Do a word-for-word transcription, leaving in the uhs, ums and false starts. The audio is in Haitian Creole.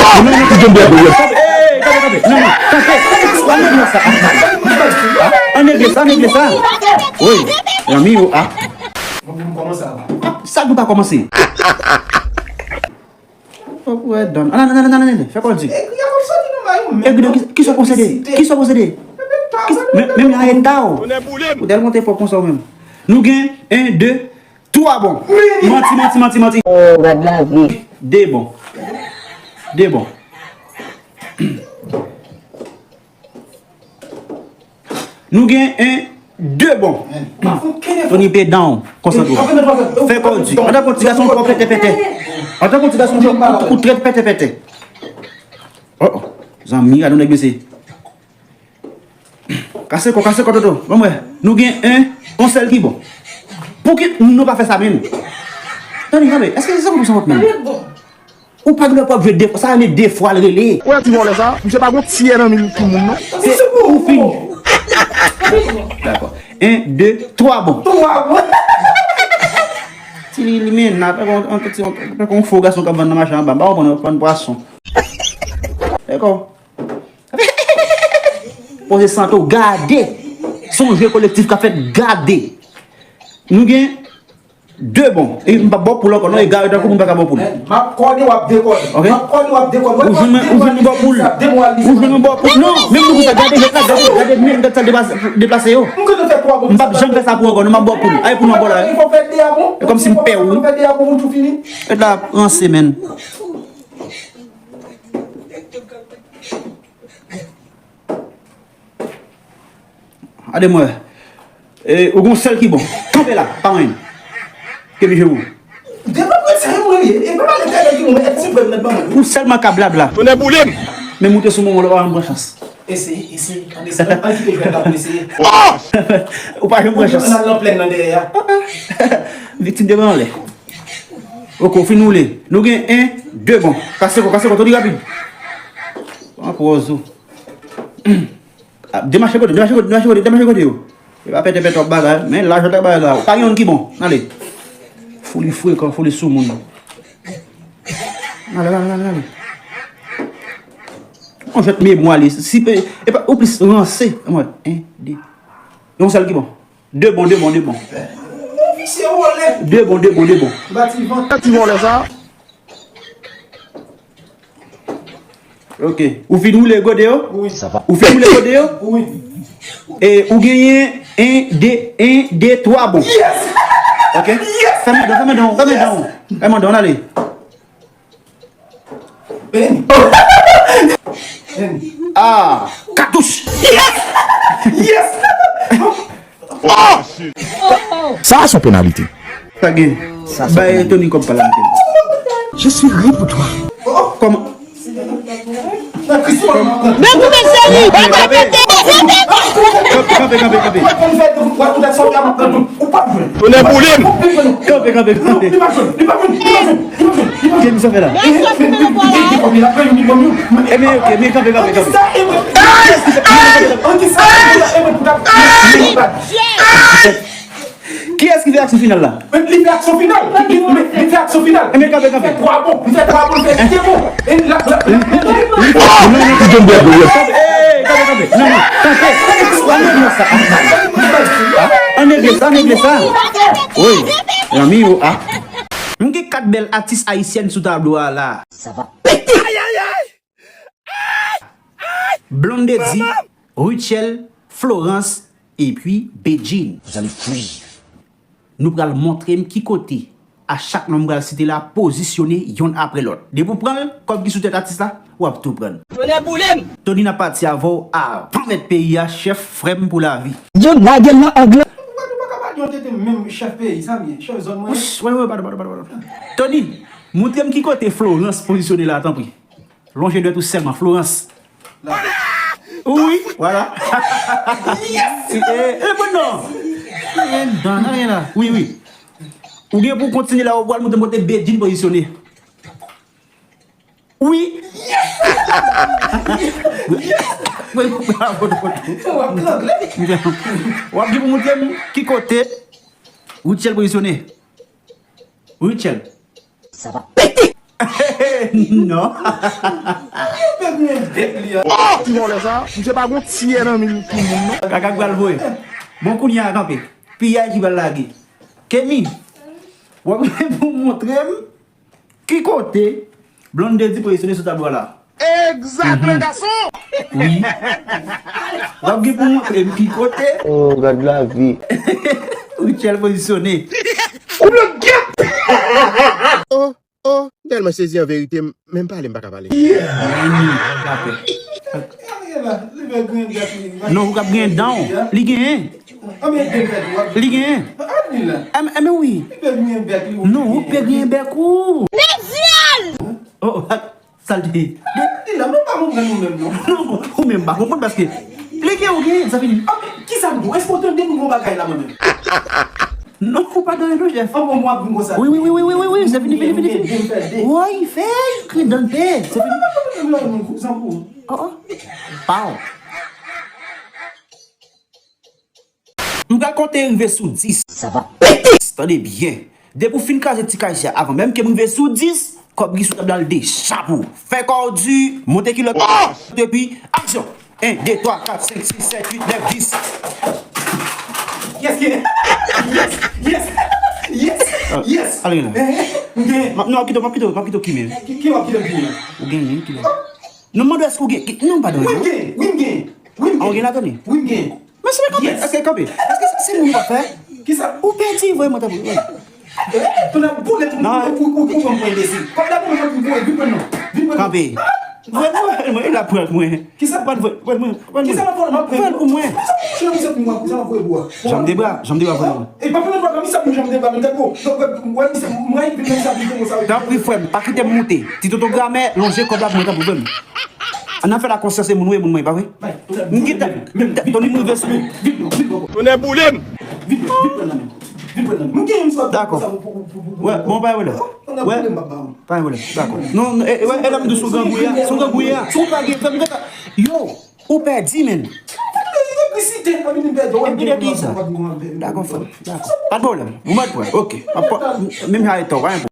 Ou menm ki jwenn dèyè pou yo. Kanpe, ey, kanpe, kanpe. Non, non, kanpe. Ann regle sa. Ann regle sa, ann regle sa. Wi, zanmi yo, a. Sa nou pa kòmanse. Fòk ou wè dan. Ann, ann, ann, ann, ann, fè kò di. Egri, kisa w posede? Kisa w posede? Menm la eta w. Ou tèlman te fò konsa ou menm. Nou gen en, de, twa bon. Manti, manti, manti, manti. Oh, gad lavi. De bon. De bon. Nou gen en, de bon. Tony, pe dan w. Konsantre w. Fè kò di. Antanke yon ti gason, ou pètèpètè. Antanke yon ti gason, ou trèt pètèpètè. Oh, oh. Zanmi, gade yon nèg mesye. Kase kò, kase kò, Toto. Ban m wè. Nou gen en, yon sèl ki bon. Pouki nou pa fè sa menm? Tony, gade, èske se sa w sanwont menm? Ou pa gen dwa p ap jwe de fwa, sa rele de fwa l rele. Ou wè ti vòlè sa? Misye pa gon tiyè nan men tout moun, non. Se ou fini. Dakò. En, de, twa bon. Twa bon. Ti li, li men, nan, tankou yon, tankou yon fo gason k ap vann nan mache anba. M pa konprann, vann pwason. Dakò. Poze sante w, gade. Se yon jwe kolektif k ap fèt, gade. Nou gen de bon. E m p ap ba w poul ankò, non, egare tankou moun pa ka ba w poul. M ap kòde, w ap dekòde. Ok? M ap kòde, w ap dekòde. Ou jwenn mwen, ou jwenn mwen ba w poul. Ou jwenn mwen ba w poul. Non, menm nou konsa, gade jwèt la, gade, gade, men gad sa l deplase, deplase yo. M p ap janm fè sa pou ou ankò, non, m ap ba w poul. Ay, poul nan bò la, wi. E kòmsi m pè w, wi. Jwèt la ranse, menn. Gade m wè. E, ou gon sèl ki bon. Kanpe la, pa manyen. Ke mi je ou. Depi mwen se mwen ye, e pa pale tèlè ki mwen, et ti pèmèt ban mwen. Ou sèlman ka blabla. Tonnè boule m. Men moute sou mwen, ou pa janm pran chans. Eseye, eseye, eseye. An kite jwèt la pou eseye. Ou pa janm pran chans. Ou nan plèn nan dèyè a. Viktim de anlè. Ok, ou fin woule. Nou gen en, de bon. Kase kò, kase kò, Tony, rapid. Pran pòz ou. Demache kote, demache kote, demache kote, demache kote yo. E pa pètèpètè w ap bagay, men laj w t ap bagay la. Pa gen youn ki bon. Ale. Fouli frekan, fouli soumoun. Ale, ale, ale, ale. On jwèt memwa li. Si pe, e pa, ou plis ranse. Mwen, en, de. Yon sèl ki bon. De bon, de bon, de bon. Ou visye vòlè. De bon, de bon, de bon. Ba ti vant. Ti vòlè sa. Ok. Ou fin woule gode yo? Wi. Ou fin woule gode yo? Wi. E ou genyen en, de, en, de, twa bon. Yes! Ok? Yes! Fèmen dan, fèmen dan, fèmen dan. Fèmen dan, ale. Vini. Vini. Ah! Katouch! Yes! Yes! Sa a se yon penalite. Sa gen. Bay Tony kòb pa l la. Je suis ri pour toi. Kòman? Men pou mesye li. Kanpe, kanpe, kanpe, kanpe. Tonnè boule m. Kanpe, kanpe, kanpe. Kèm sa fè la? Ebyen, ok, men kanpe, kanpe, kanpe. Kiyès ki fè aksyon final la? Li fè aksyon final. Li fè aksyon final. Ebyen, kanpe, kanpe. Li fè twa bon. Li fè twa bon. Li fè de bon. Ey, kanpe, kanpe. Non, non. Kanpe. Ann regle sa. Ann regle sa, ann regle sa. Wi. Zanmi yo, a. M gen kat bèl atis ayisyèn sou tablo a la. Sa va pete. Blondedy, Rutshelle, Florence, epi Bedjine. Vous allez fuir. Nou pral montre m ki kote a chak non m pral site la pozisyone yonn apre lòt. Depi w pran l, kòb ki sou tèt atis la, w ap tou pran l. Tonnè boule m! Tony, n ap pati avè w avan mèt peyi a, chèf, frè m pou lavi. Yo lage l nan ang lan. Ou pa, ou pa ka pale yon tete menm chèf peyi, sa m ye, chèf zòn mwen ye. Wouch, wè, wè, padon, padon, padon, padon. Tony, montre m ki kote Florence pozisyone la, tanpri. Lonje dwèt ou sèlman, Florence. La. Wi, vwala. Yes! E, e, bon non. Anyen dan, anyen la. Wi, wi. Ou gen pou w kontinye la, ou pral montre m kote Bedjine pozisyone. Wi. Yes! Yes! Wi, bravo, bravo. W ap trangle. W ap gen pou montre m ki kote Rutshelle pozisyone. Rutshelle. Sa va pete! Non. Ti vòlè sa, misye pa gon tyè nan men tout moun, non. Kaka k pral voye. Bon, kounye a, kanpe. Piyay ki pral lage. Kemi, w ap gen pou w montre m ki kote Blondedy pozisyone sou tablo a la. Egzak, le gason! Wi. W ap gen pou w montre m ki kote. Oh, gad lavi. Rutshelle pozisyone. Koup le gèp! Oh, oh, m tèlman sezi an verite, m menm pale m pa ka pale. Non, ou k ap gen dan w. Li genyen. Li genyen. Enben wi. Non, ou pe genyen bèk ou. Oh, oh, sa l te ye? Non, ou menm pa konprann paske li gen ou gen, sa fini. Kisa m di w? Èske w tande m gon bagay la mwen menm? Non, ou pa tande non, Jeff. Wi, wi, wi, wi, wi, wi, se fini, fini, fini, fini. Woy, fè, kri dan l te, se fini. Oh, oh. Pow. M pral konte rive sou dis. Sa va pete! Tande byen. Depi w fin kraze ti kay sa, avan menm ke m rive sou dis, kòb ki sou tab la l deja pou ou. Fè kò w di, monte kilòt. Epi, aksyon! En, de, twa, kat, senk, sis, sèt, uit, nèf, dis. Yes, yes, yes, yes, yes, yes. Ale la. M gen. M ap, non, m ap kite w, m ap kite w, m ap kite w ki men. Ki, ki w ap kite m ki men? Ou genyen, ki men. Non, m mande èske ou gen, non, m pa dwe. Wi, m gen, wi, m gen. Wi, m gen. Ah, ou gen la, tande? Wi, m gen. Men se kanpe, èske kanpe? Èske se, se moun ou pa fè? Kisa? Ou pèdi, voye mwen tanpri. Tonnè boule tout moun ou ou ou ou pran enbesil. Kòb la pou mwen pou voye vin pran non. Vin pran non. Kanpe. Voye mwen, voye mwen, e la pran mwen. Kisa? Pran voye, voye mwen, voye mwen. Kisa m ap fè? M ap pran. Voye pou mwen. Kisa m ap fè pou mwen? Kisa m ap fè pou mwen? Janm de bra, janm de bra voye mwen. E pa fè nan pwogram, misye pou janm de bra, men tèt gwo. Donk, wè, misye, mwen, vin nan sa, vin nan sa. Tanpri frè m, pa kite m moute. Ti tonton Gramè, lonje kòb la pou mwen tanpri frè m. Ann fè la konsyans se moun ou ye, moun mwen, pa vre? M gentan, tande m rive sou. Tonnè boule m! Dakò. Wè, bon, pa gen pwoblèm. Wè, pa gen pwoblèm, dakò. Non, non, e, e, wè, e la m di w sou grangouye a, sou grangouye a, si w pa gen frè m gentan. Yo, ou pèdi, menn. Epi de ki sa? Dakò, frè m, dakò. Pa de pwoblèm. Ou mèt pran, ok. Menm jan e tò, pa gen pwoblèm.